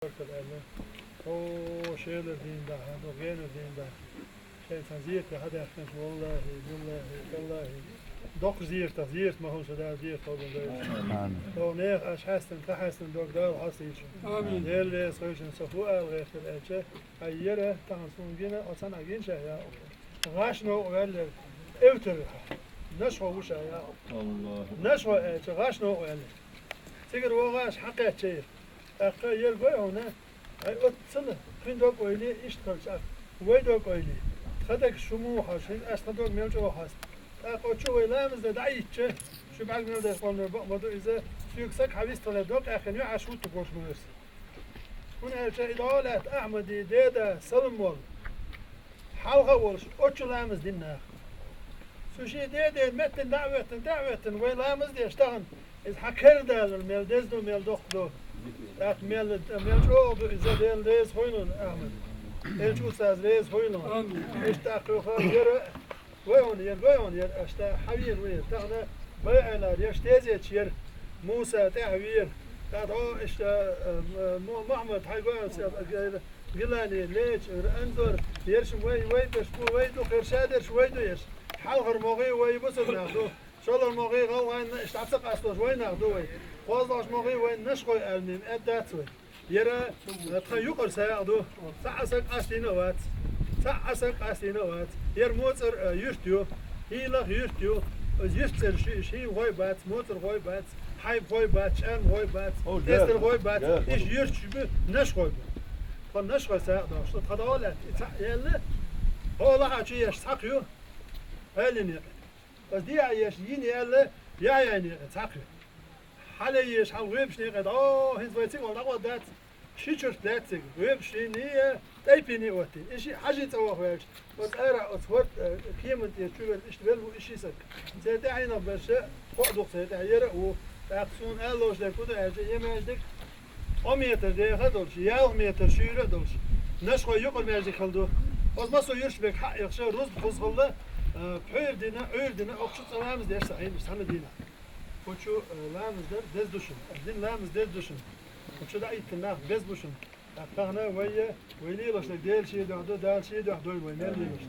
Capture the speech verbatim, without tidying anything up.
Баркал аьлла. О, шелар дийна дахьа, до генар дийна дахьа. Шайн сан зерте хьадаьккхинчу, валлахӀи, биллахӀи, таллахӀи. Доккха зерта, зерта ма хӀума ша Дала зерта хьо бан дайша. Амин. О, нехан аша хьаьстина, тхан хьаьстина дог Дала хьастийча. Амин. Дела веза хойшина со хӀу ала гӀертира аьлча, хьай яра, тахана суна гина, оцан а гина ша яа. ГӀаш новкъа ваьллера, эвтар, нашхо ву ша яа. Аллаху. Нашхо аьлча, гӀаш новкъа ваьллера. Цигара вогӀаш хьакхаьчча, тӀаккха яр гой хьуна, ай, оццана, кхин дог ойли, иштта хилча, вай дог ойли. Тха даг шу муха хьаш, хӀинца ас тха дог мел чӀогӀа хьаста. ТӀаккха оцу вай ламаз дан дӀайитча, шу бӀаьрг мел деш къоннар бакъ ма ду иза, соьга саг хьавистхиле дог аьхкина ю, Ӏаш хӀутту гуш ма верса. ХӀунда аьлча и дӀо лаьтта Ахьмади деда салам волу. Хьалха а волуш, оцу ламаз дина нах. Цу шен деден меттана дӀа а хӀоьттина, тӀе а хӀоьттина, вай ламаз деш тахана, иза хьан кердалар мел деза ду, мел доккха ду. ТӀаккха мел, мел чӀогӀа ду иза, Дела реза хуьйла хьуна, Ахьмад. Элча устаз реза хуьйла хьуна. Иштта тӀаккха юха яра, вай хьуна яра, вай хьуна яра, аша хьан вийр ву яра. Тахана байӀалар, яш тезеташ яра, Муса тӀаьхьа вера. ТӀаккха, о, иштта, э, э, Мо-, Мохьмад, хьайга а, э, Гилани, Леча, Анзор, ерш вай, вай берш бу, вай ду, кхерша дерш вай ду ерш. Хьалхара могӀи вай бусурнах ду. ШолгӀа могӀи гӀалгӀайна иштта ца къасталуш вай нах ду вай. КхозлагӀча могӀи вай нашхой аьлла мем аьддац вай. Яра, э, тхан юкъара сагӀа ду. Цхьа а саг къастийна а вац. Цхьа а саг къастийна а вац. Яра МоцӀар, э, юрт ю. ХӀийлах юрт ю. Иза юрт цӀераш ю, иша хӀийлахой бац, моцӀархой бац, хьайбахой бац, чӀармахой бац, О, эстархой бац, гер, гер. Иша юрташ бу, нашхой бу. Тхан нашхой сагӀа доккхуш ду, тхан дӀо лаьтта, и цхьаъ яьлла, хьо лахьа чу еш цхьакха ю, Ӏелин некъа. Аса дехьа еш йина яьлла, Яхьъяйн некъа цхьакха ю. Хьале еш хьал вебаш некъа, о, хӀинца вай цига вала дӀагӀо дац, ши чурт лаьцциг, вебаш йина, тӀайпина оттина. И ши хьажи цӀа ваха ваьлча, оцу ара, оцу хӀорд, э, кеман тӀера чу велла, иштта велла ву и ши саг. Церан тӀаьхьенах берша, кхоъ дукха церан тӀаьхьа яра а ву. ТӀаккха суна аьллош дерг хӀун ду аьлча, е маьждиг, ткъо метр деха а долуш, ялх метр шуьйра а долуш, нашхой юкъара маьждиг хила ду. Оцу массо юрташ берг хьаъ яхша, рузба хуза хилла, э, пхьуьйр дина, Ӏуьйр дина, окху чу цӀа ламаз деш ца хьийна, цхьана дийнахь. Кху чу, э, ламаз дар деза ду шуна, дин ламаз деза ду шуна. Кху чу даийтина нах беза бу шуна. ТӀаккха тахана вай, вай лелаш дерг Дела шен дуьхьа ду, Дала шен дуьхьа дойла вай мел лелаш.